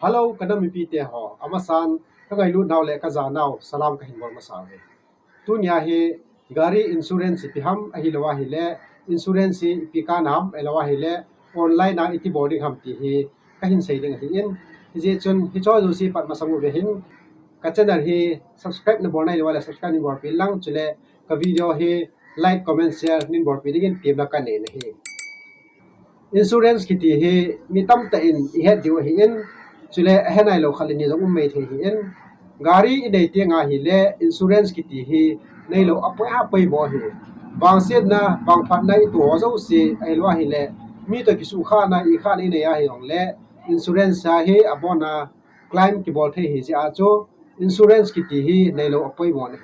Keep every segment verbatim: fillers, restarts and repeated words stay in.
Hello, ka nam mipi te ho. Amasan, ka ngailut nau le ka ja nau, salam ka hin bol masa uve. Tunia hi gari insurance ipi ham ahilou ahile, insurance hi ipi kana ham ahilou ahile, online a iti bol ding ham ti hi ka hin sei ding ahin. Hijeh chun hiche jouse pat masang uve hin, ka channel hi subscribe na bol nailou ahile subscribe nin bolpeh lang, chule ka video hi like, comment, share nin bolpeh dingin temna ka nei ahi. Insurance kiti hi mi tamtah in ihet diu ahin, chule ahe nailou khat le ni jong um mai thei ahin. Gari inei teng ahile insurance kiti hi neilou apoi apoi bou ahi. Vangsetna, vangphatna itoh ho jouse ahilou ahile, mi toh kisuhkhahna, ikhahna inei ahi jongle, insurance a hi abona claim kibol thei ahi jeh a chu insurance kiti hi neilou apoi bou ahi.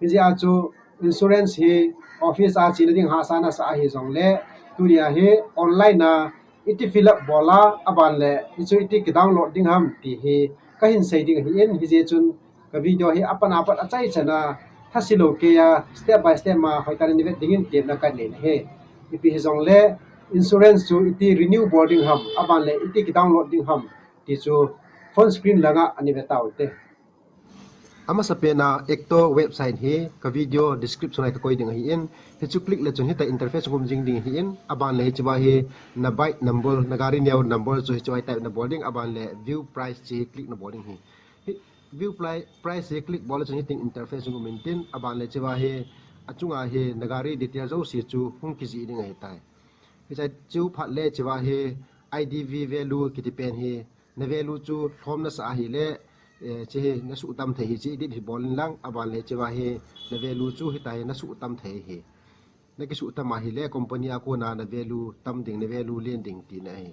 Hijeh a chu insurance hi office a chena ding hahsa nasa ahi jongle, tunia hi online a iti fill up bol a, aban le hichu iti ki download ding ham ti hi ka hin sei ding ahin, hijeh chun ka video hi apat apat achaichan a, thase lou kei a, step by step a hoitah in nei vet dingin temna ka nei ahi. Ipi hijongle insurance chu iti renew bol ding ham, aban le iti ki download ding ham ti chu phone screen langa nei ve taute. Amasapen a Acto website hi ka video description a ka koi ding ahin, hichu click le chun hitia interface um jing ding ahin, aban le hichea hi na bike number, na gari neo number chu hichea type na bol ding, aban le view price chu click na bol ding ahi. Hi, view pri-, price hi click bol le chun hitin interface um intin, aban le hichea hi achunga hi na gari detail jouse chu hung kijih ding ahitai. Hiche chu phat le hichea hi I D V value kiti pen hi na value chu lhom nasa ahile, eh, hiche hi na suhtam thei ahi, hiche edit hi bol in lang, aban le hichea hi na value chu hitia hi na suhtam thei ahi. Na kisuhtam ahile company a kona na value tam ding, na value len ding tina ahi.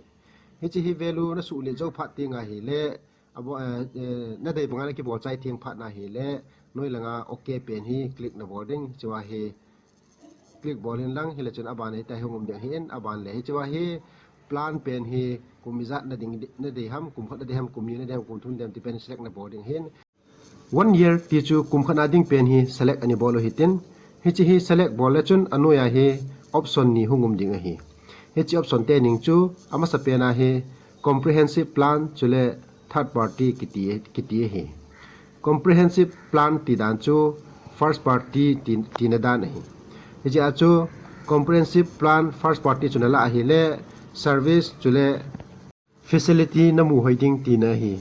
Hiche hi value na suhlet jou phat teng ahile, abo, eh, eh, na dei banga na kibol chai teng phat na ahile, noi langa okay pen hi click na bol ding, hichea hi click bol in lang, hile chun aban le hitia hi hung um ding ahin, aban le hichea hi plan pen hi kum ijat na ding, na dei ham, kum khat na dei ham, kum ni na dei ham, kum thum na dei ham ti pen select na bol ding ahin. One year ti chu kum khat na ding pen hi select ana bol u hitin, hiche hi select bol le chun anoiya hi option ni hung um ding ahi. Hiche option te ding chu amasapen a hi comprehensive plan chule third party kiti, kiti ahi. Comprehensive plan ti dan chu first party ti, tina dan ahi. Hichea chu comprehensive plan first party chu na lah ahile service chule facility na mu hoi ding tina ahi.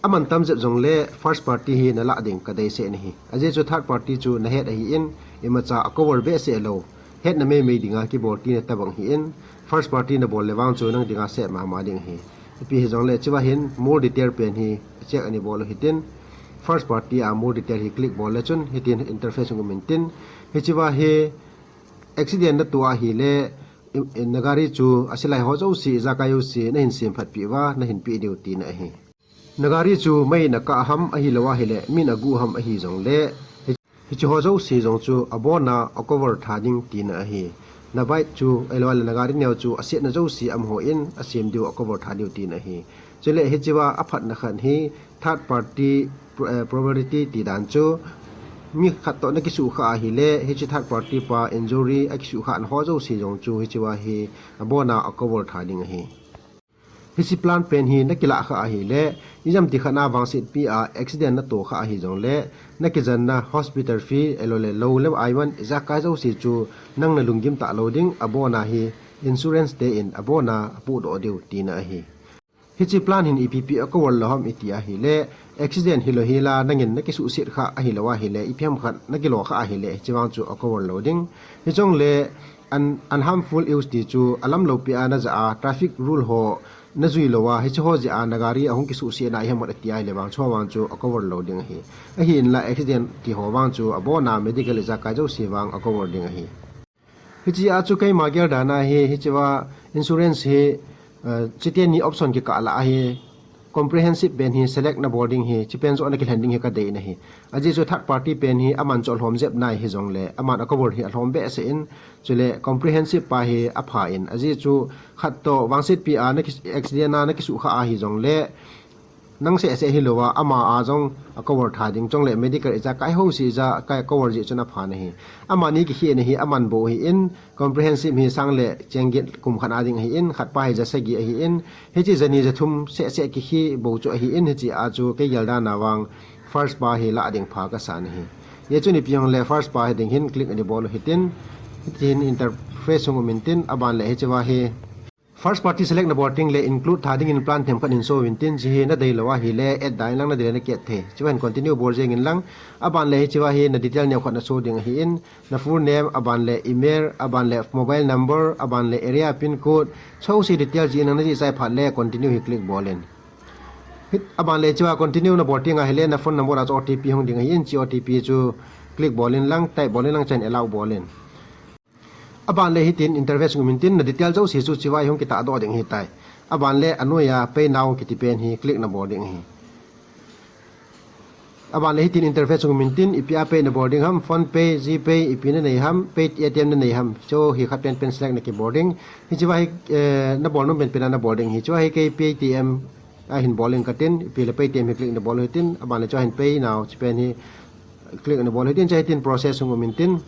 Aman tam jep jongle first party hi na lah ding ka deisah ahi. Ajeh chu third party chu na het ahin, imacha a cover behseh lou, hetna meimei dinga kibol tina tabang ahin, first party na bol le vang chu nang dinga seh mama ding ahi. Ipi hijongle hichea hin more detail pen hi check ana bol u hitin, first party a more detail hi click bol le chun hitin interface um intin, hichea hi accident na toh ahile, i, i, na gari chu asilai ho jouse, ijakai jouse na hin semphat peh uva, na hin peh diu tina ahi. Na gari chu mei in akah ham ahilou ahile, min agu ham ahi jongle, hi, hiche ho jouse jong chu abona a cover tha ding tina ahi. Na bike chu, ahilou le na gari neo chu asetna jouse amaho in asem diu, a cover tha diu tina ahi. Chule hichea aphatna khat hi third party pro-, eh, property ti dan chu mi khat toh na kisuhkhah ahile, hiche third party pa injury a kisuhkhahna ho jouse jong chu hichea hi abona a cover tha ding ahi. Hiche plan pen hi na kilah khah ahile, ijemti khat na vangsetpi a accident na toh khah ahi jongle, na kijenna hospital fee, ahilou le lou le ai man, ijakai jouse chu nang na lunggim talou ding, abona hi insurance te in abona apohdoh diu tina ahi. Hiche plan hin ipi pi a cover lou ham iti ahile, accident hilou hela, nangin na kisuhset khah ahilou ahile, ipi ham khat na kilo khah ahile, hiche vang chu a cover lou ding. Hijongle un-, unharmful use ti chu alamlou pi a na ja a, traffic rule ho na jui lou a, hiche ho jeh a na gari ahung kisuhsetna ihem khat ati ahile vang chu, vang chu a cover lou ding ahi. Ahinla accident ti ho vang chu abona medical ijakai jouse vang a cover ding ahi. Hichea chu keima gel dan a hi, hichea insurance hi, eh, chuteni option kikah lah a hi, comprehensive pen hi select na bol ding hi, hiche pen joh na kilhen ding hi ka dei ahi. Ajeh chu third party pen hi aman chu alhom jep nai hijongle, aman a cover hi alhom behseh in, chule comprehensive pa hi apha in, ajeh chu khat toh vangsetpi a na ki-, accident a na kisuhkhah ahi jongle, Nang seh seh hilou a, ama a jong a cover tha ding, chule medical icha kai ho si icha kai cover ji chun apha nahi. Amani kikhehna hi aman bou ahin, comprehensive hi sang le cheng get kum khat a ding ahin, khat pa hi ja sagi ahin, hiche ja ni ja thum seh seh kikhe bou chu ahin, hiche a chu kei gel dan a vang first pa hi la ding pha kasa nahi. Hijeh chun ipi hung le first pa hi ding hin click ani bol u hitin, hitin interface hung um intin, aban le hiche va hi first party select na bol teng le include tha ding in plan themkhat hin show u intin, hiche hi na dei lou ahile add da in lang, na dei le na ki add thei. Hiche va hin continue bol jeng in lang, aban le hiche va hi na detail neo khat na show ding ahin, na full name, aban le email, aban le mobile number, aban le area pin code, chou si detail ji in lang, na ji chai phat le continue hi click bol in. Hit aban le hiche va continue na bol teng ahile na phone number a chu O T P hung ding ahin, hiche O T P chu click bol in lang, type bol in lang, chule allow bol in. Aban le hitin interface hung um intin, na detail jouse chu hiche va hi hung kitah doh ding ahitai. Aban le anoi a pay now kiti pen hi click na bol ding ahi. Aban le hitin interface hung um intin, ipi a pay na bol ding ham, PhonePe, GPay, ipi na nei ham, Pay, A T M na nei ham, chu hi khat pen pen select na kibol ding. Hiche va hi, eh, na bol nom pen pen a na bol ding ahi. Hiche va hi kei Paytm a hin bol ing katin, ipi le Paytm hi click na bol u hitin, aban le chu hin pay now, hiche pen hi click na bol u hitin, hiche hitin process hung um intin.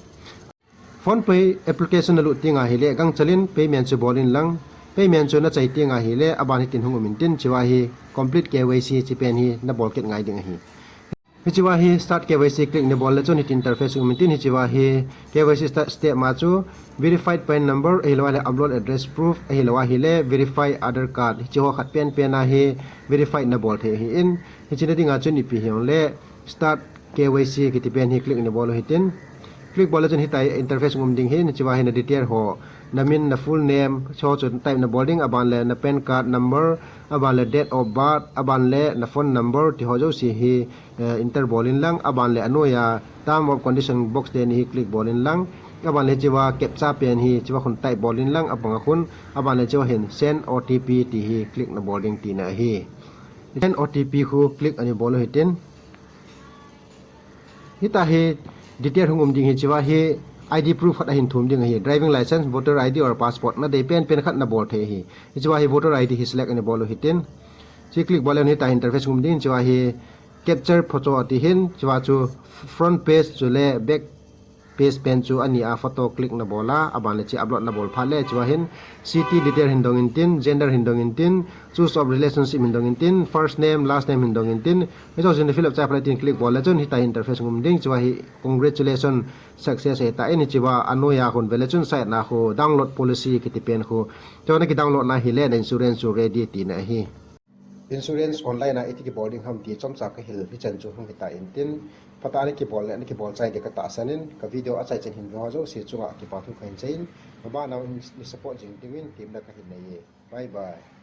PhonePe application na lut teng ahile, gangchel in payment chu bol in lang, payment chu na chai teng ahile, aban hitin hung um intin, hiche va hi complete K Y C hiche pen hi na bol kit ngai ding ahi. Hiche va hi start K Y C click ni bol le chun hitin interface um intin, hiche va hi K Y C start step ma chu verified PAN number, ahilou le upload address proof, ahilou ahile verify Aadhaar card, hiche ho khat pen pen a hi verified na bol thei ahin, hiche na ding a chun ipi hung le start K Y C kiti pen hi click ni bol u hitin. Click bol le chun hitia interface um ding ahin, hiche va hi na detail ho, na min, na full name, hiche ho chu type na bol ding, aban le na PAN card number, aban le date of birth, aban le na phone number, ti ho jouse hi, eh, enter bol in lang, aban le anoi a term of condition box te ni hi click bol in lang, aban le hiche va captcha pen hi, hiche va khun type bol in lang, abang a khun, aban le hiche va hin send O T P ti hi click na bol ding tina ahi. Send O T P khu click ani bol u hitin. Hitia hi detail hung um ding ahi, hiche va hi I D proof khat ahin thum ding ahi, driving license, voter I D or passport, na dei pen pen khat na bol thei ahi. Hiche va hi voter I D hi select ani bol u hitin. Hiche click bol le hitia interface hung um ding, hiche va hi capture photo ati hin, hiche va chu front page chule back page pen chu ani a photo click na bol a, aban le hiche upload na bol phat le, hiche va hin city detail hin dong intin, gender hin dong intin, choice of relationship hin dong intin, first name, last name hin dong intin, hiche chu na fill up chai phat le tin click bol le chun hitia interface um ding, hiche va hi congratulations, success ahitai, hiche va anoi a khun ve le chun side na khu download policy kiti pen khu, hiche na ki download na hile na insurance chu ready tina ahi. Insurance online a iti kibol ding ham ti chomcha ka hil hichan chu hung hitan tin, phatah a na kibol le na kibol chai ding ka tahsan in, ka video achai chan hin ve ho jouse chunga kipa thu ka hin sei in, maban a hung support jing diuvin temna ka hin nei e. Bye bye.